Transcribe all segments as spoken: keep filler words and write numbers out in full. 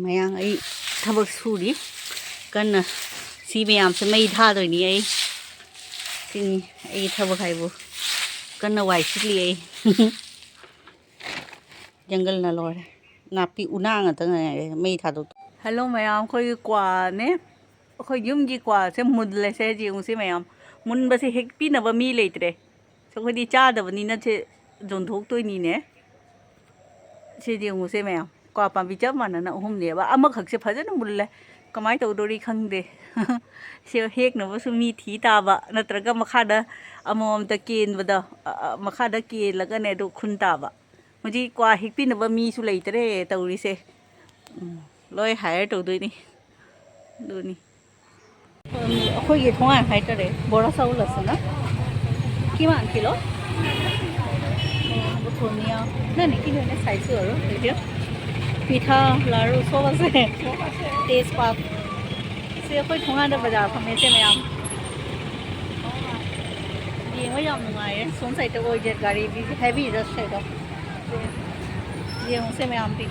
ꯃꯌꯥꯝ ꯑꯩ ꯊꯕꯛ ꯁꯨꯔꯤ ꯀꯟꯅ꯫ ꯁꯤ ꯃꯌꯥꯝꯁꯦ ꯃꯩ ꯊꯥꯗꯣꯏꯅꯤ ꯑꯩ꯫ ꯁꯤꯅꯤ ꯑꯩꯒꯤ ꯊꯕꯛ ꯍꯥꯏꯕꯨ꯫ ꯀꯟꯅ ꯋꯥꯏ ꯁꯤꯠꯂꯤ ꯑꯩ꯫ ꯖꯪꯒꯜꯅ ꯂꯣꯏꯔꯦ꯫ ꯅꯥꯄꯤ ꯎꯅꯥ ꯉꯥꯛꯇ ꯉꯥꯏꯔꯦ ꯃꯩ ꯊꯥꯗꯣꯛ꯫ ꯍꯜꯂꯣ ꯃꯌꯥꯝ, ꯑꯩꯈꯣꯏꯒꯤ ꯀ꯭ꯋꯥꯅꯦ꯫ ꯑꯩꯈꯣꯏ ꯌꯨꯝꯒꯤ ꯀ꯭ꯋꯥꯁꯦ ꯃꯨꯜꯂꯦꯁꯦ, ꯌꯦꯡꯉꯨꯁꯦ ꯃꯌꯥꯝ꯫ ꯃꯨꯟꯕꯁꯦ ꯍꯦꯛꯄꯤꯅꯕ ꯃꯤ ꯂꯩꯇ꯭ꯔꯦ꯫ ꯑꯩꯈꯣꯏꯗꯤ ꯆꯥꯗꯕꯅꯤꯅ ꯁꯦ ꯌꯣꯟꯊꯣꯛꯇꯣꯏꯅꯤꯅꯦ꯫ ꯁꯤꯗꯤ ꯌꯦꯡꯉꯨꯁꯦ ꯃꯌꯥꯝ, ꯀ꯭ꯋꯥ ꯄꯥꯝꯕꯤ ꯆꯞ ꯃꯥꯟꯅꯅ ꯑꯍꯨꯝꯅꯦꯕ꯫ ꯑꯃꯈꯛꯁꯦ ꯐꯖꯅ ꯃꯨꯜꯂꯦ꯫ ꯀꯃꯥꯏꯅ ꯇꯧꯗꯣꯔꯤ ꯈꯪꯗꯦ꯫ ꯁꯤ ꯍꯦꯛꯅꯕꯁꯨ ꯃꯤ ꯊꯤ ꯇꯥꯕ, ꯅꯠꯇ꯭ꯔꯒ ꯃꯈꯥꯗ ꯑꯃꯃꯝꯇ ꯀꯦꯟꯕꯗꯣ, ꯑ, ꯑ, ꯃꯈꯥꯗ ꯀꯦꯜꯂꯒꯅꯦ ꯑꯗꯨ ꯈꯨꯟ ꯇꯥꯕ꯫ ꯍꯧꯖꯤꯛ ꯀ꯭ꯋꯥ ꯍꯦꯛꯄꯤꯅꯕ ꯃꯤꯁꯨ ꯂꯩꯇ꯭ꯔꯦ ꯇꯧꯔꯤꯁꯦ꯫ ꯎꯝ, ꯂꯣꯏ ꯍꯥꯏꯌꯔ ꯇꯧꯗꯣꯏꯅꯤ꯫ ꯑꯗꯨꯅꯤ꯫ ꯑꯩꯈꯣꯏꯒꯤ ꯊꯣꯡꯒꯥꯟ ꯍꯥꯏꯇꯥꯔꯦ, ꯕꯣꯔꯥ ꯆꯥꯎ ꯂꯥꯛꯁꯤꯅ꯫ ꯀꯤꯃꯥꯟ ꯀꯤꯂꯣ? ꯑꯣ, ꯕꯨꯊꯣꯅꯤꯌꯥ꯫ ꯅꯅꯤ ꯀꯤꯂꯣꯅꯦ ꯁꯥꯏꯖ ꯑꯣꯏꯔꯣ, ꯚꯤꯗꯤꯑꯣ꯫ ꯄꯤꯊꯥ, ꯂꯥꯔꯨ, ꯁꯣꯕꯁꯦ꯫ ꯇꯦꯖꯄꯥꯠ꯫ ꯁꯤ ꯑꯩꯈꯣꯏ ꯊꯣꯡꯒꯥꯟꯗ ꯕꯖꯥꯔ ꯐꯝꯃꯦ, ꯁꯦ ꯃꯌꯥꯝ꯫ ꯌꯦꯡꯕ ꯌꯥꯝ ꯅꯨꯡꯉꯥꯏꯌꯦ꯫ ꯁꯣꯝ ꯁꯥꯏꯗꯇ ꯑꯣꯏꯗꯦ, ꯒꯥꯔꯤ ꯍꯦꯚꯤ ꯔꯁ ꯍꯥꯏꯗꯣ꯫ ꯌꯦꯡꯉꯨꯁꯦ ꯃꯌꯥꯝꯗꯤ꯫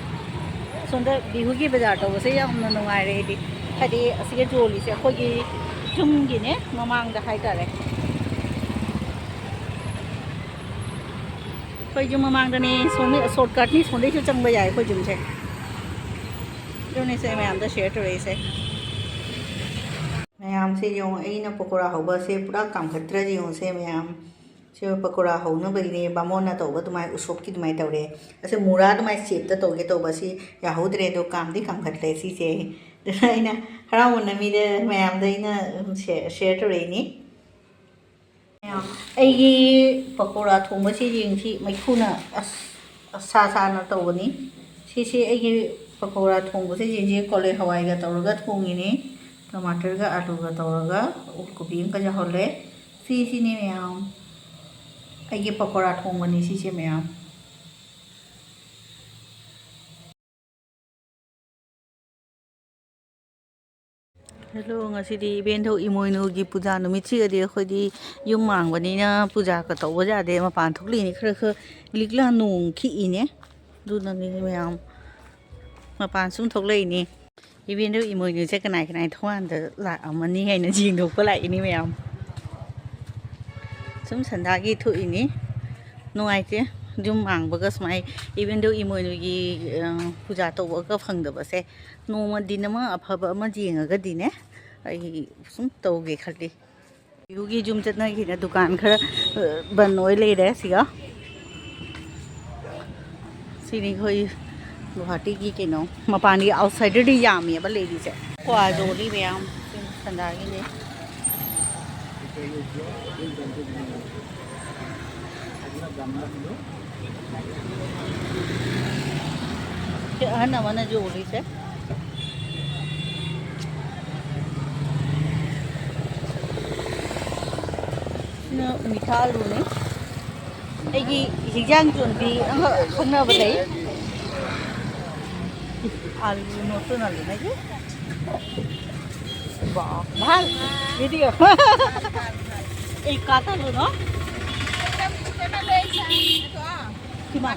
ꯁꯣꯝꯗ ꯕꯤꯍꯨꯒꯤ ꯕꯖꯥꯔ ꯇꯧꯕꯁꯦ ꯌꯥꯝꯅ ꯅꯨꯡꯉꯥꯏꯔꯦ ꯑꯩꯗꯤ꯫ ꯍꯥꯏꯗꯤ ꯑꯁꯤꯒ ꯌꯣꯜꯂꯤꯁꯦ ꯑꯩꯈꯣꯏꯒꯤ ꯌꯨꯝꯒꯤꯅꯦ, ꯃꯃꯥꯡꯗ ꯍꯥꯏꯇꯥꯔꯦ꯫ ꯑꯩꯈꯣꯏ ꯌꯨꯝ ꯃꯃꯥꯡꯗꯅꯦ, ꯁꯣꯝꯗ ꯁꯣꯔꯠꯀꯠꯅꯤ, ꯁꯣꯝꯗꯩꯁꯨ ꯆꯪꯕ ꯌꯥꯏ ꯑꯩꯈꯣꯏ ꯌꯨꯝꯁꯦ꯫ ꯑꯗꯨꯅꯦ ꯁꯦ ꯃꯌꯥꯝꯗ ꯁꯤꯌꯔ ꯇꯧꯔꯛꯏꯁꯦ꯫ ꯃꯌꯥꯝꯁꯦ ꯌꯦꯡꯉꯣ, ꯑꯩꯅ ꯄꯀꯣꯔꯥ ꯍꯧꯕꯁꯦ ꯄꯨꯔꯥ ꯀꯥꯝꯈꯠꯇ꯭ꯔꯗꯤ ꯌꯦꯡꯉꯨꯁꯦ ꯃꯌꯥꯝ꯫ ꯁꯤ ꯄꯀꯣꯔꯥ ꯍꯧꯅꯕꯒꯤꯅꯦ ꯕꯥꯃꯣꯟꯅ ꯇꯧꯕ ꯑꯗꯨꯃꯥꯏꯅ, ꯎꯁꯣꯞꯀꯤ ꯑꯗꯨꯃꯥꯏꯅ ꯇꯧꯔꯦ꯫ ꯑꯁꯤ ꯃꯨꯔꯥ ꯑꯗꯨꯃꯥꯏꯅ ꯁꯦꯞꯇ ꯇꯧꯒꯦ ꯇꯧꯕ, ꯁꯤ ꯌꯥꯍꯧꯗ꯭ꯔꯦ, ꯑꯗꯣ ꯀꯥꯝꯗꯤ ꯀꯥꯝꯈꯠꯂꯦ ꯁꯤꯁꯦ꯫ ꯑꯗꯨꯅ ꯑꯩꯅ ꯍꯔꯥꯎꯃꯟꯅ ꯃꯤꯗ, ꯃꯌꯥꯝꯗ ꯑꯩꯅ, ꯎꯝ, ꯁꯦ-, ꯁꯤꯌꯔ ꯇꯧꯔꯛꯏꯅꯤ꯫ ꯃꯌꯥꯝ, ꯑꯩꯒꯤ ꯄꯀꯣꯔꯥ ꯊꯣꯡꯕꯁꯤ ꯌꯦꯡꯁꯤ, ꯃꯩꯈꯨꯅ ꯑꯁ, ꯑꯁ, ꯁꯥ ꯁꯥꯅ ꯇꯧꯕꯅꯤ꯫ ꯁꯤꯁꯤ ꯑꯩꯒꯤ ꯄꯀꯣꯔꯥ ꯊꯣꯡꯕꯁꯦ ꯌꯦꯡꯁꯤ, ꯀꯣꯂꯤ ꯍꯋꯥꯏꯒ ꯇꯧꯔꯒ ꯊꯣꯡꯉꯤꯅꯤ, ꯇꯃꯥꯇꯔꯒ ꯑꯂꯨꯒ ꯇꯧꯔꯒ, ꯀꯣꯕꯤ ꯑꯃꯒ ꯌꯥꯎꯍꯜꯂꯦ꯫ ꯁꯤꯁꯤꯅꯦ ꯃꯌꯥꯝ, ꯑꯩꯒꯤ ꯄꯀꯣꯔꯥ ꯊꯣꯡꯕꯅꯤ ꯁꯤꯁꯦ ꯃꯌꯥꯝ꯫ ꯍꯦꯜꯂꯣ, ꯉꯁꯤꯗꯤ ꯏꯕꯦꯟꯊꯧ ꯏꯃꯣꯏꯅꯨꯒꯤ ꯄꯨꯖꯥ ꯅꯨꯃꯤꯠꯁꯤꯒꯗꯤ ꯑꯩꯈꯣꯏꯗꯤ ꯌꯨꯝ ꯃꯥꯡꯕꯅꯤꯅ ꯄꯨꯖꯥꯒ ꯇꯧꯕ ꯌꯥꯗꯦ꯫ ꯃꯄꯥꯟ ꯊꯣꯛꯂꯛꯏꯅꯦ, ꯈꯔ ꯈꯔ ꯂꯤꯛꯂꯥ ꯅꯣꯡ ꯈꯤꯛꯏꯅꯦ꯫ ꯑꯗꯨꯅꯅꯦ ꯃꯌꯥꯝ꯫ ꯃꯄꯥꯟ ꯁꯨꯝ ꯊꯣꯛꯂꯛꯏꯅꯤ꯫ ꯏꯕꯦꯟꯗꯨ ꯏꯃꯣꯏꯅꯨꯁꯦ ꯀꯅꯥꯏ ꯀꯅꯥꯏ ꯊꯣꯡꯒꯥꯟꯗ ꯂꯥꯛꯑꯝꯃꯅꯤ ꯍꯥꯏꯅ ꯌꯦꯡꯊꯣꯛꯄ ꯂꯥꯛꯏꯅꯤ ꯃꯌꯥꯝ꯫ ꯁꯨꯝ ꯁꯟꯗꯥꯒꯤ ꯊꯣꯛꯏꯅꯤ꯫ ꯅꯨꯡꯉꯥꯏꯇꯦ꯫ ꯌꯨꯝ ꯃꯥꯡꯕꯒ ꯁꯨꯃꯥꯏ ꯏꯕꯦꯟꯗꯨ ꯏꯃꯣꯏꯅꯨꯒꯤ, ꯑ, ꯄꯨꯖꯥ ꯇꯧꯕꯒ ꯐꯪꯗꯕꯁꯦ꯫ ꯅꯣꯡꯃ ꯗꯤꯟ ꯑꯃ ꯑꯐꯕ ꯑꯃ ꯌꯦꯡꯉꯒꯗꯤꯅꯦ ꯑꯩ ꯁꯨꯝ ꯇꯧꯒꯦ ꯈꯜꯂꯤ꯫ ꯌꯨꯒꯤ ꯌꯨꯝ ꯆꯠꯅꯈꯤꯅ ꯗꯨꯀꯥꯟ ꯈꯔ, ꯑ, ꯕꯟ ꯑꯣꯏ ꯂꯩꯔꯦ ꯁꯤꯒ꯫ ꯁꯤꯅꯤ ꯑꯩꯈꯣꯏ ꯒꯨꯍꯥꯇꯤꯒꯤ ꯀꯩꯅꯣ, ꯃꯄꯥꯟꯒꯤ ꯑꯥꯎꯠꯁꯥꯏꯗꯔꯗꯤ ꯌꯥꯝꯃꯦꯕ ꯂꯩꯔꯤꯁꯦ꯫ ꯀ꯭ꯋꯥ ꯌꯣꯜꯂꯤ ꯃꯌꯥꯝ ꯁꯟꯗꯥꯒꯤꯅꯦ꯫ ꯁꯤ ꯑꯍꯟ ꯑꯃꯅ ꯌꯣꯜꯂꯤꯁꯦ꯫ ꯁꯤꯅ ꯃꯤꯊꯥ ꯑꯂꯨꯅꯤ꯫ ꯑꯩꯒꯤ ꯍꯤꯟꯖꯥꯡ ꯌꯣꯟꯕꯤ ꯑꯃꯈꯛ ꯈꯪꯅꯕ ꯂꯩ꯫ আলু, নতুন আলু নাকি? বাহ, ভাল ভিডিঅ'। এই কাঠ আলু ন? কিমান?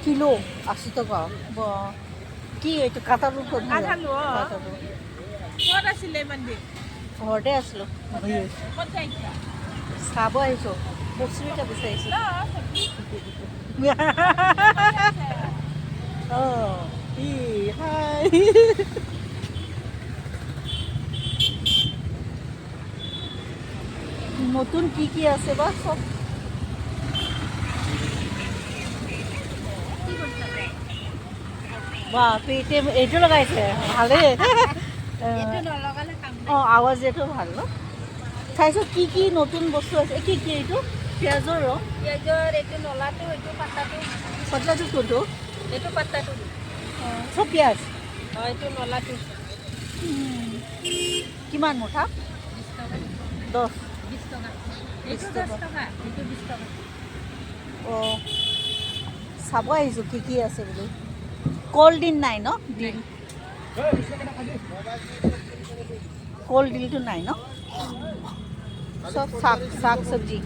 কিলো আশী টকা। বাহ। কি এইটো কাঠ আলু ক'ত? কাঠ আলু, অ। কাঠ আলু। ক'ত আছিলে ইমান দিন? ঘৰতে আছিলো। ক'ত যাইছিলা? চাব আহিছো, বস্তু এটা বিচাৰিছো। ল, চব্জি। অ, ই, হাই। নতুন কি কি আছে বা চব? বাপৰে, এতিয়া এইটো লগাইছে, ভালেই। এইটো নলগালে কাম নাই। অ, আৱাজ এইটো ভাল ন? চাইছো কি কি নতুন বস্তু আছে। কি কি এইটো? পিঁয়াজৰ ৰং? পিঁয়াজৰ এইটো নলাটো, এইটো পাতাটো। পাতলাটো কোনটো? এইটো পাতাটো। অ, চব পিঁয়াজ? অ, এইটো নলাটো। উম। কিমান মুঠা? বিশ টকা। দহ। বিশ টকা। এইটো বিশ টকা। দহ টকা, এইটো বিশ টকা। অ, চাব আহিছো কি কি আছে বুলি। কল ডিল নাই ন? ডিল। কল ডিলটো নাই ন? চব শাক, শাক চব্জি।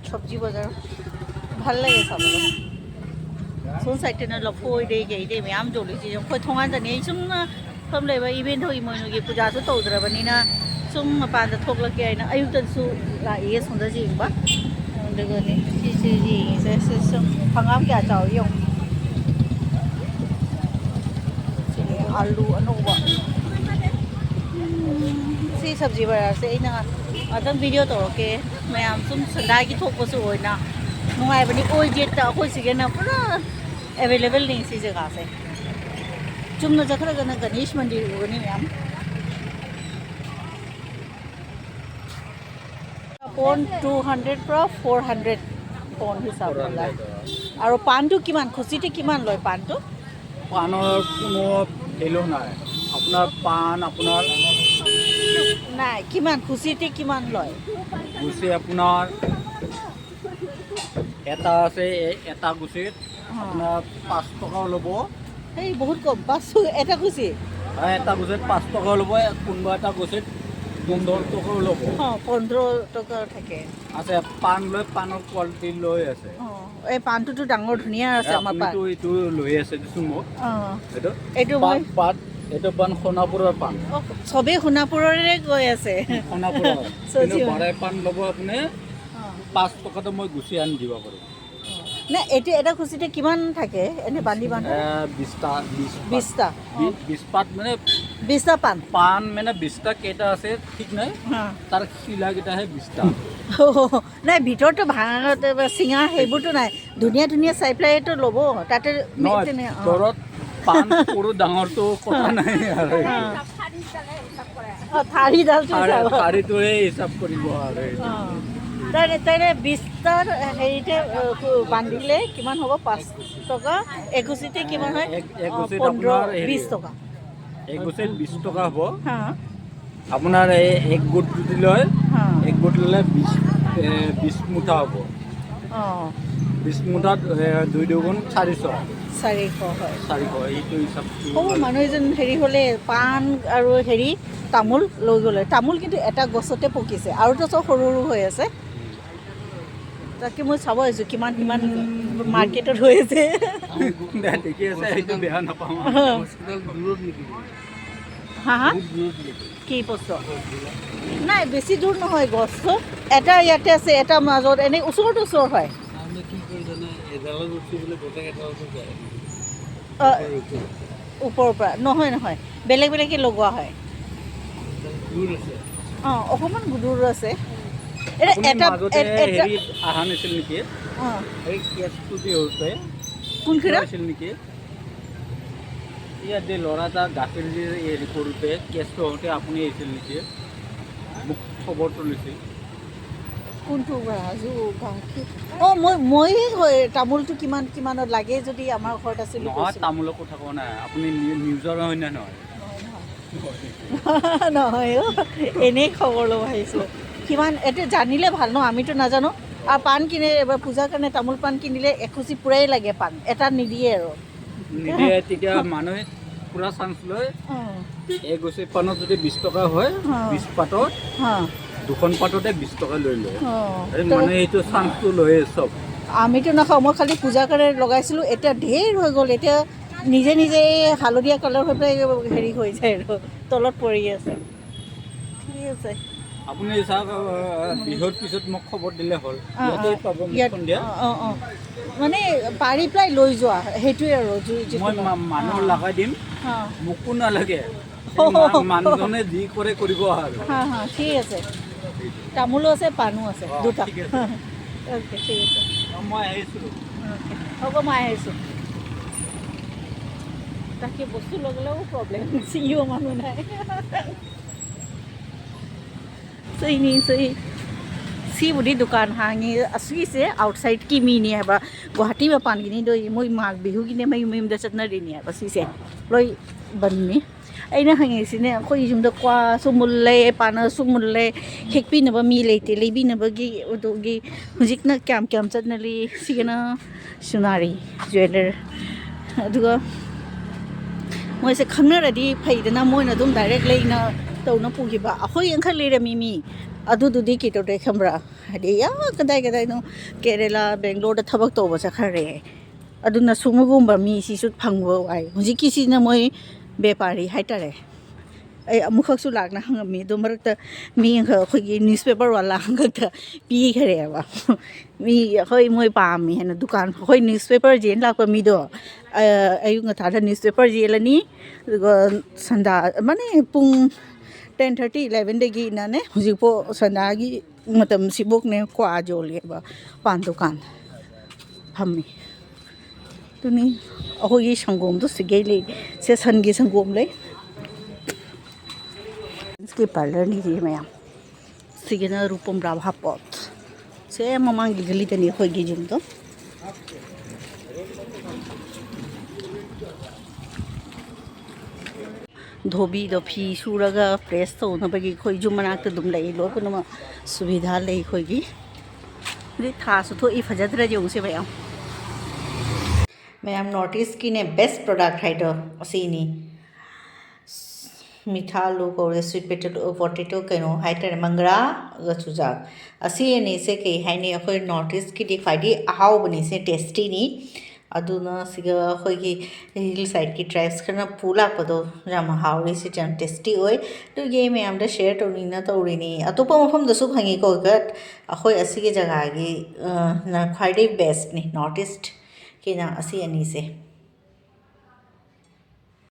চব্জি বজাৰ। ভাল লাগে চাবলৈ। ꯁꯣꯝ ꯁꯥꯏꯠꯇꯅ ꯂꯐꯣꯏꯗꯩ ꯀꯩꯗꯩ ꯃꯌꯥꯝ ꯌꯣꯜꯂꯤꯁꯦ꯫ ꯑꯩꯈꯣꯏ ꯊꯣꯡꯒꯥꯟꯗꯅꯦ꯫ ꯑꯩ ꯁꯨꯝ ꯃꯐꯝ ꯂꯩꯕ, ꯏꯕꯦꯟꯊꯧ ꯏꯃꯣꯏꯅꯨꯒꯤ ꯄꯨꯖꯥꯁꯨ ꯇꯧꯗ꯭ꯔꯕꯅꯤꯅ ꯁꯨꯝ ꯃꯄꯥꯟꯗ ꯊꯣꯛꯂꯛꯀꯦ ꯍꯥꯏꯅ ꯑꯌꯨꯛꯇꯁꯨ ꯂꯥꯛꯏꯌꯦ ꯁꯣꯝꯗꯁꯨ ꯌꯦꯡꯕ꯫ ꯑꯗꯨꯒꯅꯦ ꯁꯤꯁꯦ ꯌꯦꯡꯉꯤꯁꯦ꯫ ꯁꯤ ꯁꯨꯝ ꯍꯪꯒꯥꯝ ꯀꯌꯥ ꯆꯥꯎꯏ ꯌꯦꯡꯉꯨ꯫ ꯁꯤꯅꯦ ꯑꯥꯂꯨ ꯑꯅꯧꯕ꯫ ꯎꯝ, ꯁꯤ ꯁꯕꯖꯤ ꯕꯖꯥꯔꯁꯦ ꯑꯩꯅ ꯉꯥꯛꯇꯪ ꯚꯤꯗꯤꯑꯣ ꯇꯧꯔꯛꯀꯦ꯫ ꯃꯌꯥꯝ ꯁꯨꯝ ꯁꯟꯗꯥꯒꯤ ꯊꯣꯛꯄꯁꯨ ꯑꯣꯏꯅ ꯅꯨꯡꯉꯥꯏꯕꯅꯤ꯫ ꯑꯣꯏ ꯖꯦꯠꯇ ꯑꯩꯈꯣꯏ ꯁꯤꯒꯤꯅ ꯄꯨꯔꯥ ꯑꯦꯕꯥꯏꯂꯦꯕꯜꯅꯤ ꯁꯤ ꯖꯒꯥꯁꯦ꯫ ꯆꯨꯝꯅ ꯆꯠꯈ꯭ꯔꯒꯅ ꯒꯅꯦꯁ ꯃꯟꯗꯤꯔ ꯎꯒꯅꯤ ꯃꯌꯥꯝ꯫ পন টু হাণ্ড্ৰেড পৰা ফ'ৰ হাণ্ড্ৰেড পন হিচাপ। আৰু পাণটো কিমান, খুচিতে কিমান লয় পাণটো? পাণৰ কোনো ভেলু নাই। আপোনাৰ পাণ আপোনাৰ নাই, কিমান খুচিতে কিমান লয়? গুচি আপোনাৰ এটা আছে, এ-, এটা গুচিত আপোনাৰ পাঁচ টকাও ল'ব। এই বহুত কম, পাঁচ টকা এটা খুচি। হয়, এটা গুচিত পাঁচ টকাও ল'ব, কোনোবা এটা গুচিত পোন্ধৰ টকাও ল'ব। অ, পোন্ধৰ টকা থাকে। আছে, পাণ লৈ, পাণৰ কোৱালিটি লৈ আছে। অ, এই পাণটোতো ডাঙৰ ধুনীয়া আছে। এ, আমাৰ পাণ। আপুনিতো এইটো লৈ আছে, দিছো মোক। অ, এইটো এইটো পাণ, মই পাণ, এইটো পাণ সোণাপুৰৰ পাণ। অ, চবেই সোণাপুৰৰে গৈ আছে। সোণাপুৰৰ। কিন্তু চজিও। বাৰাই পাণ ল'ব আপুনি, অ। পাঁচ টকাতে মই গুচি আনি দিব পাৰিম। অ। নে, এইটো এটা খুচিতে কিমান থাকে এনে বান্ধি বান্ধি? এ, বিশটা, বিশ পাত। বিশটা, অ। বি-, বিশ পাত মানে বিশটা পাণ। পাণ মানে বিশটা কেইটা আছে ঠিক নাই, হা। তাৰ শিলাকেইটাহে বিশটা। অ, নাই, ভিতৰতো ভাঙা, চিঙা সেইবোৰতো নাই। ধুনীয়া ধুনীয়া চাই পেলাইতো ল'ব, তাতে মে-, নহয়, তেনে-, অ। ভিতৰত পাণ সৰু ডাঙৰটো কথা নাই আৰু। অ। অ, ঠাৰিডালটো ঠাৰি-, চাব। ঠাৰিটোৱে হিচাপ কৰিব আৰু এইটো। অ। তাৰে, তাৰে বিশটাৰ হেৰিতে, অ, বান্ধিলে কিমান হ'ব? পাঁচ টকা। এগুচিতে কিমান হয়? এক, এক অ, গুচিত পোন্ধৰ, আপোনাৰ হেৰি, বিশ টকা। এক গুচিত বিশ টকা হ'ব। হা। আপোনাৰ এই এক গুট যদি লয়, হা। এক গুট ল'লে বিশ, এ, বিশ মুঠা হ'ব। অ। বিশ মুঠাত, এ, দুই দুগুণ চাৰিশ। চাৰিশ হয়। চাৰিশ, এইটো হিচাপ। সৌ মানুহ এজন হেৰি হ'লে পাণ আৰু হেৰি তামোল লৈ গ'লে, তামোল কিন্তু এটা গছতে পকিছে, আৰুতো চব সৰু সৰু হৈ আছে। তাকে মই চাব আহিছোঁ কিমান কিমান মাৰ্কেটত হৈ আছে। বেয়া দেখি আছে, সেইটো বেয়া নাপাওঁ। হস্পিটেল দূৰত নেকি? হা হা? বহুত দূৰত নেকি? কি বস্তু? নাই, বেছি দূৰ নহয় গছটো। এটা ইয়াতে আছে, এটা মাজত, এনেই ওচৰত ওচৰ হয়। তাৰমানে কি কৰে জানে, এডালত উঠি বোলে গোটেই এডালতে যায়। অ, ওপৰৰ পৰা নহয়, নহয়, বেলেগ বেলেগকৈ লগোৱা হয়। দূৰ আছে। অ, অকণমান দূৰ আছে। এটা আপুনি এটা মাজতে এ- এটা হেৰি অহা নাছিল নেকি? অ, এই কেছটো যে হৈছে, কোনখিনি? আছিল নেকি? ইয়াত যে ল'ৰা এটা গাখীৰ যে হেৰি কৰোঁতে কেছটো হওঁতে আপুনি আহিছিল নেকি? মোক খবৰটো লৈছিল। কোনটো ৰাজু গাখীৰ? অ, মই মই হয়, তামোলটো কিমান কিমানত লাগে যদি আমাৰ ঘৰত আছে বুলি নহয়, কৈছিলোঁ। তামোলৰ কথা কোৱা নাই, আপুনি নি- নিউজৰ হয় নে নহয়? নহয় অ, এনেই খবৰ ল'ব আহিছোঁ। কিমান এইটো জানিলে ভাল ন, আমিতো নাজানো। আৰু পাণ কিনে, এইবাৰ পূজাৰ কাৰণে তামোল পাণ কিনিলে এখুচি পূৰাই লাগে পাণ, এটা নিদিয়ে আৰু। নিদিয়ে, তেতিয়া মানুহে পুৰা চান্স লয়। অ, এগছি পাণত যদি বিশ টকা হয়, অ। বিশ পাতত হা, দুখন পাততে বিশ টকা লৈ লয়। অ। এই মানে এইটো চান্সটো লয়ে চব। আমিতো নাখাওঁ, মই খালি পূজাৰ কাৰণে লগাইছিলোঁ, এতিয়া ঢেৰ হৈ গ'ল। এতিয়া নিজে নিজে এই হালধীয়া কালাৰ হৈ পেলাই হেৰি হৈ যায় আৰু তলত পৰি আছে। ঠিক আছে। আপুনি চাওক, আহ, বিহুৰ পিছত মোক খবৰ দিলে হ'ল। অ, ইয়াতে অ, পাব ইয়াত মুখখন দিয়া। অ, অ, অ। মানে পাৰি পেলাই লৈ যোৱা, সেইটোৱে আৰু জুই যিটো মই লয়। মা- মানুহ অ। লগাই দিম, অ। মোকো নালাগে। অ। মা- মানুহজনে যি কৰে কৰিব আৰু। হা হা, ঠিক আছে। তামোলো আছে, পাণো আছে, অ, দুটা। ঠিক আছে। অ'কে, ঠিক আছে। অ, মই আহিছোঁ। অ'কে, হ'ব, মই আহিছোঁ। তাকে বস্তু লগালেও প্ৰব্লেম, চিইঅ মানুহ নাই। ꯁꯤꯅꯤ, ꯁꯤ꯫ ꯁꯤꯕꯨꯗꯤ ꯗꯨꯀꯥꯟ ꯍꯥꯡꯉꯤ꯫ ꯑꯁꯤꯒꯤꯁꯦ ꯑꯥꯎꯠꯁꯥꯏꯠꯀꯤ ꯃꯤꯅꯤ ꯍꯥꯏꯕ꯫ ꯒꯨꯋꯥꯍꯥꯇꯤ ꯃꯄꯥꯟꯒꯤꯅꯤ꯫ ꯑꯗꯣ ꯃꯣꯏ ꯃꯥꯒ ꯕꯤꯍꯨꯒꯤꯅꯦ ꯃꯌꯨꯝ ꯃꯌꯨꯝꯗ ꯆꯠꯅꯔꯤꯅꯦ ꯍꯥꯏꯕ꯫ ꯁꯤꯁꯦ ꯂꯣꯏ ꯕꯟꯅꯤ꯫ ꯑꯩꯅ ꯍꯪꯉꯤꯁꯤꯅꯦ, ꯑꯩꯈꯣꯏ ꯌꯨꯝꯗ ꯀ꯭ꯋꯥꯁꯨ ꯃꯨꯜꯂꯦ, ꯄꯥꯅꯁꯨ ꯃꯨꯜꯂꯦ, ꯍꯦꯛꯄꯤꯅꯕ ꯃꯤ ꯂꯩꯇꯦ, ꯂꯩꯕꯤꯅꯕꯒꯤ꯫ ꯑꯗꯨꯒꯤ ꯍꯧꯖꯤꯛꯅ ꯀꯌꯥꯝ ꯀꯌꯥꯝ ꯆꯠꯅꯔꯤ? ꯁꯤꯒꯤꯅ ꯁꯨꯅꯥꯔꯤ ꯖ꯭ꯋꯦꯂꯔ꯫ ꯑꯗꯨꯒ ꯃꯣꯏꯁꯦ ꯈꯪꯅꯔꯗꯤ ꯐꯩꯗꯅ, ꯃꯣꯏꯅ ꯑꯗꯨꯝ ꯗꯥꯏꯔꯦꯛ ꯂꯩꯅ ꯇꯧꯅ ꯄꯨꯈꯤꯕ꯫ ꯑꯩꯈꯣꯏ ꯑꯃꯈꯛ ꯂꯩꯔꯝꯃꯤ ꯃꯤ, ꯑꯗꯨꯗꯨꯗꯤ ꯀꯩꯗꯧꯔꯦ ꯈꯪꯕ꯭ꯔꯥ? ꯍꯥꯏꯗꯤ, ꯑꯥ, ꯀꯗꯥꯏ ꯀꯗꯥꯏꯅꯣ, ꯀꯦꯔꯦꯂꯥ, ꯕꯦꯡꯒ꯭ꯂꯣꯔꯗ ꯊꯕꯛ ꯇꯧꯕ ꯆꯠꯈ꯭ꯔꯦ꯫ ꯑꯗꯨꯅ ꯁꯨꯝꯕꯒꯨꯝꯕ ꯃꯤꯁꯤꯁꯨ ꯐꯪꯕ ꯋꯥꯏ꯫ ꯍꯧꯖꯤꯛꯀꯤꯁꯤꯅ ꯃꯣꯏ ꯕꯦꯄꯥꯔꯤ ꯍꯥꯏꯇꯥꯔꯦ꯫ ꯑꯩ ꯑꯃꯨꯛꯈꯛꯁꯨ ꯂꯥꯛꯅ ꯍꯪꯉꯝꯃꯤ, ꯑꯗꯣ ꯃꯔꯛꯇ ꯃꯤ ꯑꯃꯈꯛ ꯑꯩꯈꯣꯏꯒꯤ newspaper ꯋꯥꯂꯥ ꯑꯃꯈꯛꯇ ꯄꯤꯈꯔꯦꯕ꯫ ꯃꯤ ꯑꯩꯈꯣꯏ ꯃꯣꯏ ꯄꯥꯝꯃꯤ ꯍꯥꯏꯅ ꯗꯨꯀꯥꯟ, ꯑꯩꯈꯣꯏ newspaper ꯌꯦꯟ ꯂꯥꯛꯄ ꯃꯤꯗꯣ, ꯑ, ꯑꯌꯨꯛ ꯉꯟꯇꯥꯗ newspaper ꯌꯦꯜꯂꯅꯤ, ꯑꯗꯨꯒ ꯁꯟꯗꯥ ꯑꯃꯅꯦ ꯄꯨꯡ ten thirty elevenꯗꯒꯤꯅꯅꯦ ꯍꯧꯖꯤꯛꯐꯥꯎ ꯁꯟꯗꯥꯒꯤ ꯃꯇꯝꯁꯤꯐꯥꯎꯅꯦ ꯀ꯭ꯋꯥ ꯌꯣꯜꯂꯦꯕ, ꯄꯥꯟ ꯗꯨꯀꯥꯟ ꯐꯝꯃꯤ꯫ ꯑꯗꯨꯅꯤ ꯑꯩꯈꯣꯏꯒꯤ ꯁꯪꯒꯣꯝꯗꯣ ꯁꯤꯒꯩ ꯂꯩ꯫ ꯁꯦ ꯁꯟꯒꯤ ꯁꯪꯒꯣꯝ ꯂꯩ꯫ ꯁ꯭ꯀꯤꯟ ꯄꯥꯔꯂꯔꯅꯤ ꯁꯤ ꯃꯌꯥꯝ꯫ ꯁꯤꯒꯤꯅ ꯔꯨꯄꯝ ꯔꯥꯚꯥ ꯄꯣꯠ꯫ ꯁꯦ ꯃꯃꯥꯡꯒꯤ ꯒꯂꯤꯗꯅꯤ ꯑꯩꯈꯣꯏꯒꯤ ꯌꯨꯝꯗꯣ꯫ ꯙꯣꯕꯤꯗꯣ ꯐꯤ ꯁꯨꯔꯒ ꯄ꯭ꯔꯦꯁ ꯇꯧꯅꯕꯒꯤ ꯑꯩꯈꯣꯏ ꯌꯨꯝ ꯃꯅꯥꯛꯇ ꯑꯗꯨꯝ ꯂꯩ, ꯂꯣꯏ ꯄꯨꯝꯅꯃꯛ ꯁꯨꯕꯤꯙꯥ ꯂꯩ ꯑꯩꯈꯣꯏꯒꯤ꯫ ꯍꯧꯖꯤꯛ ꯊꯥꯁꯨ ꯊꯣꯛꯏ, ꯐꯖꯗ꯭ꯔꯥ ꯌꯦꯡꯉꯨꯁꯦ ꯃꯌꯥꯝ꯫ ꯃꯌꯥꯝ North Eastꯀꯤꯅꯦ best product ꯍꯥꯏꯗꯣ ꯑꯁꯤꯅꯤ꯫ ꯃꯤꯊꯥ ꯑꯂꯨ ꯀꯧꯔꯦ, sweet potato, potato ꯀꯩꯅꯣ ꯍꯥꯏꯇꯥꯔꯦ, ꯃꯪꯒ꯭ꯔꯥꯒ ꯆꯨꯖꯥꯛ꯫ ꯑꯁꯤ ꯑꯅꯤꯁꯦ ꯀꯩ ꯍꯥꯏꯅꯤ, ꯑꯩꯈꯣꯏ North Eastꯀꯤꯗꯤ ꯈ꯭ꯋꯥꯏꯗꯒꯤ ꯑꯍꯥꯎꯕꯅꯤ, ꯁꯦ ꯇꯦꯁꯇꯤꯅꯤ꯫ ꯑꯗꯨꯅ ꯁꯤꯒ ꯑꯩꯈꯣꯏꯒꯤ ꯍꯤꯜ ꯁꯥꯏꯠꯀꯤ ꯇ꯭ꯔꯥꯏꯕꯁ ꯈꯔꯅ ꯄꯨ ꯂꯥꯛꯄꯗꯣ ꯌꯥꯝ ꯍꯥꯎꯋꯤ, ꯁꯤ ꯌꯥꯝ ꯇꯦꯁꯇꯤ ꯑꯣꯏ꯫ ꯑꯗꯨꯒꯤ ꯑꯩ ꯃꯌꯥꯝꯗ ꯁꯤꯌꯔ ꯇꯧꯅꯤꯡꯅ ꯇꯧꯔꯤꯅꯤ꯫ ꯑꯇꯣꯞꯄ ꯃꯐꯝꯗꯁꯨ ꯐꯪꯉꯤꯀꯣ, but ꯑꯩꯈꯣꯏ ꯑꯁꯤꯒꯤ ꯖꯒꯥꯒꯤ, ꯑ, ꯅ ꯈ꯭ꯋꯥꯏꯗꯒꯤ ꯕꯦꯁꯅꯤ꯫ North Eastꯀꯤꯅ ꯑꯁꯤ ꯑꯅꯤꯁꯦ꯫